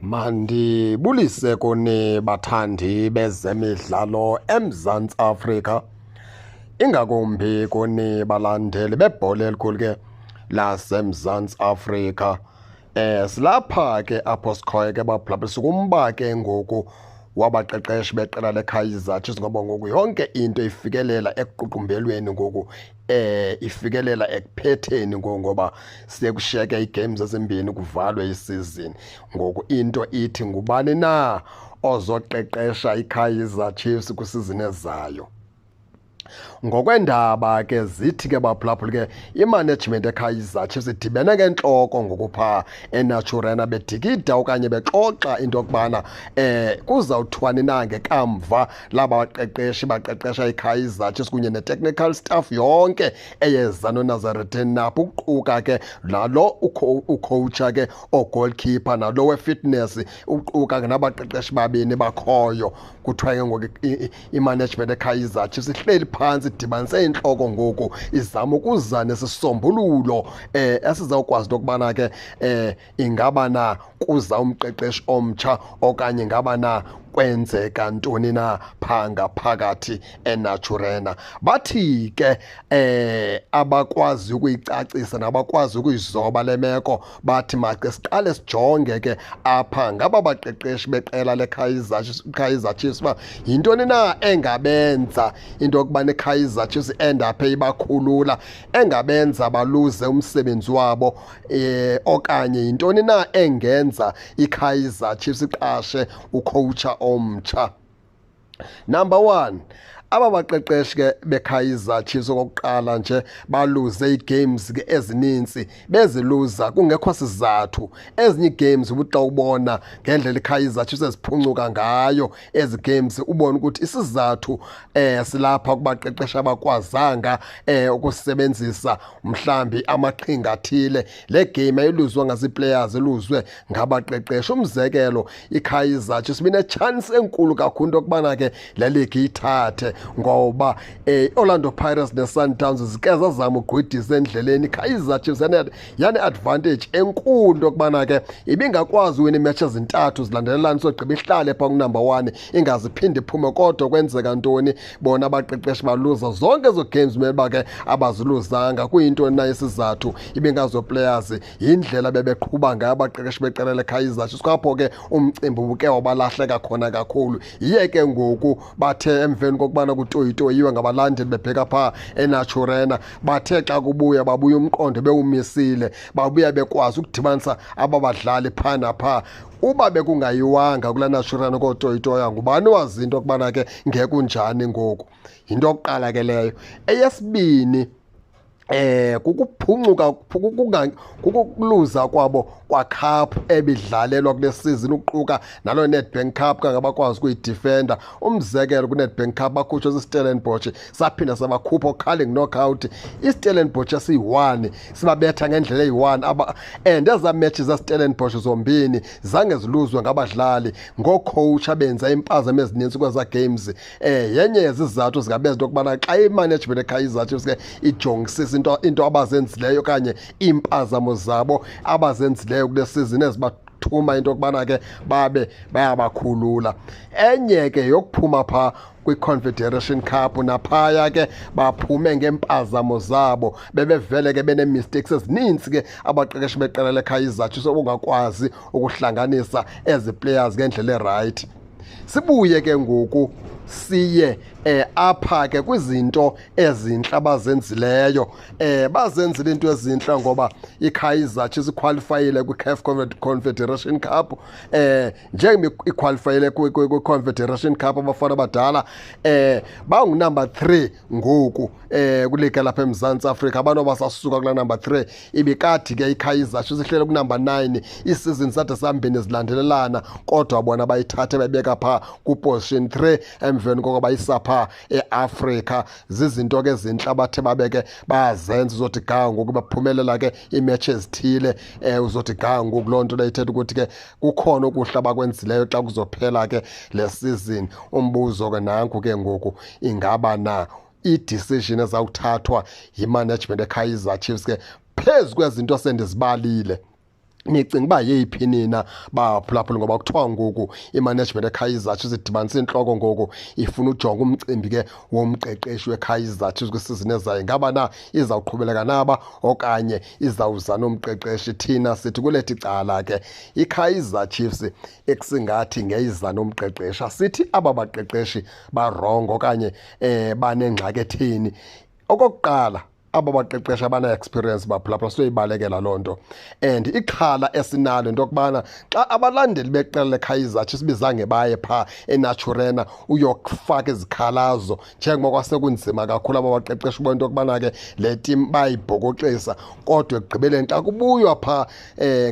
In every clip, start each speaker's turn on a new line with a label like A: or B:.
A: Mandibulise kuni bathandi bezemidlalo eMzantsi Afrika, ingakumbi kuni balandeli bebhola elikhulu ke laseMzantsi Afrika. Silapha ke apho sikhoyo ke baphulaphuli, sikumba ke ngoku wabaqeqeshi beqela leKaizer Chiefs, ngoba ngoku yonke into ifikelela ekuququmbelweni ngoku, ifikelela ekuphetheni ngoku, ngoba siye kushiyeke ii-games ezimbini kuvalwe isizini. Ngoku into ithi ngubani na ozoqeqesha iKaizer Chiefs kwisizini ezayo? Ngokweendaba ke zithi ke baphulaphuli ke imanagement eKaizer Chiefs idibene ngentloko ngokupha eNaturena, bedikida okanye bexoxa into yokubana kuzawuthiwani na ngekamva labaqeqeshi baqeqesha iKaizer Chiefs kunye ne-technical staff yonke eyeza noNazarethen Napho, ukuquka ke nalo ucoacha ke ogoalkeeper nalo we-fitness, ukuquka ke nabaqeqeshi babini bakhoyo. Kuthiwa ke ngoku imanagement eKaizer Chiefs ihleli phantsi, idibanise intloko ngoku, izama ukuza nesisombululo esizawukwazi into yokubana ke ingaba na kuza umqeqeshi omtsha okanye ingaba na kwenzeka ntoni na phaa ngaphakathi eNaturena. Bathi ke abakwazi ukuyicacisa nabakwazi ukuyizoba le meko, bathi make siqale sijonge ke apha ngaba baqeqeshi beqela leKaizer Kaizer Chiefs uba yintoni na engabenza into yokubana iKaizer Chiefs endaphe ibakhulula, engabenza baluze umsebenzi wabo, okanye yintoni na engenza iKaizer Chiefs iqashe ucoacha omtsha. Number 1, aba baqeqeshi ke beKaizer Chiefs okokuqala nje baluze ii-games ke ezininzi, beziluza kungekho sizathu. Ezinye ii-games ubuthi xa ubona ngendlela iKaizer Chiefs eziphuncuka ngayo ezi games, ubone ukuthi isizathu silapha kubaqeqeshi abakwazanga ukusebenzisa mhlambi amaqhinga athile. Le game ayiluzwa ngazii-players, iluzwe ngabaqeqeshi. Umzekelo, iKaizer Chiefs ibine-chance enkulu kakhulu into yokubana ke le league iyithathe, ngoba Orlando Pirates neSundowns zike zazama ugqwidisa endleleni. iKaizer Chiefs yane-advantage enkulu into yokubana ke ibingakwazi uwina iimetshi ezintathu zilandelelana, sogqiba ihlale phaa kunumber 1, ingaziphinde iphume. Kodwa kwenzeka ntoni? Bona abaqeqeshi baluza zonke ezo games kumele uba ke abaziluzanga. Kuyintoni na isizathu? Ibingazo players, yindlela bebeqhuba ngayo abaqeqeshi beqela leKaizer Chiefs. Kwapho ke umcimbi ubuke wabalahleka khona kakhulu. Yiye ke ngoku bathe emveni kokubana kutoyitoyiwe ngabalandeli bebheka phaa eNaturena, bathe xa kubuya babuya umqondo bewumisile, babuya bekwazi ukudibanisa aba badlali phaa naphaa. Uba bekungayiwanga kulaa Naturena kootoyitoya, ngubani wazi into yokubana ke ngekunjani ngoku? Yinto yokuqala ke leyo. Eyesibini, kukuphuncuka, kukuluza kwabo kwacup ebidlalelwa kule season, ukuquka nalo Nedbank Cup kangabakwazi ukuyidefenda. Umzekelo, kuNedbank Cup bakhutshwe siStellenbosch, saphinda sabakhupha Carling Knockout. IStellenbosch esiyi-1 sibabetha ngendlela eyi-1 aba, and ezaa matches zeStellenbosch zombini zange ziluzwe ngabadlali, ngoocoach abenza iimpazamo ezininzi kwezaa games. Yenye yezizathu zingabeza into yokubana xa imanagement eKaizer Chiefs ke ijongisisa into abazenzileyo okanye iimpazamo zabo abazenzileyo kule season ezibathuma into yokubana ke babe bayabakhulula. Enye ke yokuphuma phaa kwi-Confederation Cup, naphaya ke baphume ngeempazamo zabo, bebevele ke benee-mistakes ezininzi ke abaqeqeshi beqela leKaizer Chiefs, obungakwazi ukuhlanganisa ezi players ngendlela erayithi. Sibuye ke ngoku siye apha ke kwizinto ezintle abazenzileyo. Bazenzile into ezintle ngoba iKaizer Chiefs iqualifyile kwi-CAF Confederation Cup. Njengoba iqualifyile kwi-Confederation Cup, abafana abadala bangunumber 3 ngoku kwiliga lapha eMzantsi Afrika. Abantu abasasuka kula number 3, ibikade ke iKaizer Chiefs ihlele kunumber 9 iisizini zade zambini zilandelelana, kodwa bona bayithathe bebeka phaa kuposition 3 emveni koko bayisa phaa eAfrika. Zizinto ke ezintle abathe babeke bazenza. Uzothi ga ngoku baphumelela ke iimetshi ezithile, uzothi ga ngoku loo nto leyo ithetha ukuthi ke kukhona okuhle abakwenzileyo xa kuzophela ke le season. Umbuzo ke nanku ke ngoku, ingaba na i-decision ezawuthathwa yimanagement eKaizer Chiefs ke phezu kwezinto sendizibalile Nicinga uba yeyiphi nina baphulaphula? Ngoba kuthiwa ngoku imanagement eKaizer Chiefs idibanise intloko ngoku, ifuna ujonga umcimbi ke womqeqeshi weKaizer Chiefs kwisizini ezayo. Ingaba na izawuqhubeleka naba okanye izawuza nomqeqeshi? Thina sithi kulethi cala ke iKaizer Chiefs ekusingathi ngeyiza nomqeqeshi. Asithi aba baqeqeshi barongo okanye banengxaki etheni. Okokuqala, aba baqeqeshi abana-experience baphulaphula, siyoyibalekela loo nto. And ixhala esinalo into yokubana xa abalandeli beqela leKaizer Chiefs bizange baye phaa eNaturena uyokufaka izikhalazo, njengoba kwasekunzima kakhulu, aba baqeqeshi ubona into yokubana ke le tim bayibhokoxisa. Kodwa ekugqibeleni xa kubuywa phaa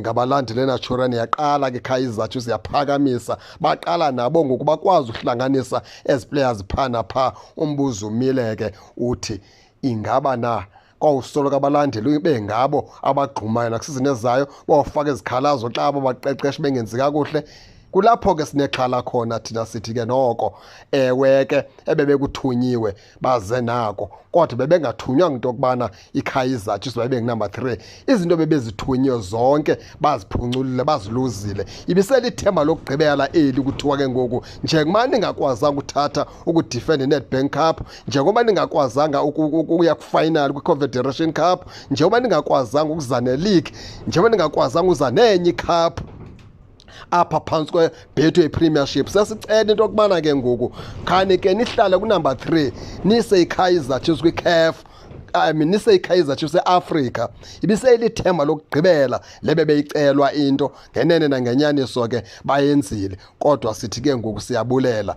A: ngabalandeli eNaturena, yaqala ke Kaizer Chiefs yaphakamisa, baqala nabo ngoku bakwazi uhlanganisa ezi players phaa naphaa. Umbuzo umile ke uthi, ingaba na kwawusoloko abalandeli bengabo abagqumayo nakwisizini ezayo bawufaka izikhalazo xa abo baqeqeshi bengenzi kakuhle? Kulapho ke sinexhala khona thina. Sithi ke noko ewe ke ebebekuthunyiwe baze nako, kodwa bebengathunywanga into yokubana iKaizer Chiefs babe ngunumber 3. Izinto bebezithunyiwe zonke baziphunculile, baziluzile. Ibiselithemba lokugqibela eli kuthiwa ke ngoku, njengoba ningakwazanga uthatha ukudefend iNedbank Cup, njengoba ningakwazanga ukuya kwifinal kwiConfederation Cup, njengoba ningakwazanga ukuza neleague, njengoba ningakwazanga uza nenye icup apha phantsi kweBetway Premiership, sesicela into yokubana ke ngoku khani ke nihlale kunumber 3, nise iKaizer Chiefs kwiCAF, I mean, nise iKaizer Chiefs eAfrica. Ibiseyilithemba lokugqibela lebe beyicelwa into. Ngenene nangenyaniso ke bayenzile, kodwa sithi ke ngoku siyabulela.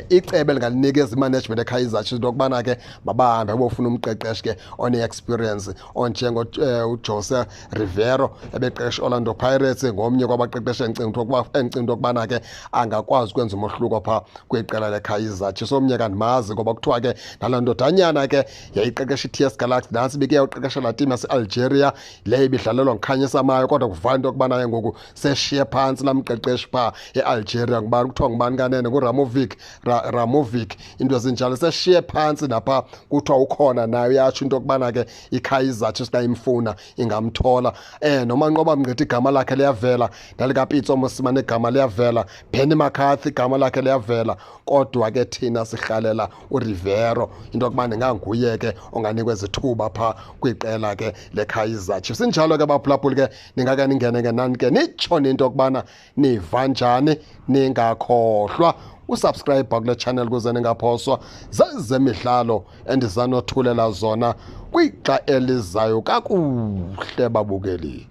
A: Icebe lingalinikeza imanagement eKaizer Chiefs into yokubana ke mabahambe bofuna umqeqeshi ke one-experience onjengo uJose Rivero ebeqeqesha Orlando Pirates, ngomnye kwabaqeqeshi endicinga into yokubana ke angakwazi ukwenza umohluko phaa kwiqela leKaizer Chiefs. Omnye kandimazi, ngoba kuthiwa ke nalaa ndodanyana ke yayiqeqesha i-TS Galaxy, nantsi ibike yawuqeqesha laa team yase-Algeria leyo ibidlalelwa nguKhanyisa Mayo, kodwa kuvana into yokubana ke ngoku seshiye phantsi laa mqeqeshi phaa e-Algeria. Ngubani kuthiwa ngubani kanene? NguRamovic, Ramovic, into ezinjalo. Seshiye phantsi napha, kuthiwa ukhona naye, uyatsho into yokubana ke iKaizer Chiefs xa imfuna ingamthola. NoManqoba Mngqithi igama lakhe liyavela, nalikaPitso Mosimane igama liyavela, Benny McCarthy igama lakhe liyavela, kodwa ke thina sihlalela uRivero into yokubana inganguye ke onganikwa izithuba phaa kwiqela ke leKaizer Chiefs. Injalo ke baphulaphuli ke, ningake ningene ke nani ke nitsho into yokubana niva njani. Ningakhohlwa usubscribe kule channel ukuze ningaphoswa zezemidlalo endizanothulela zona kwixa elizayo. Kakuhle babukeli.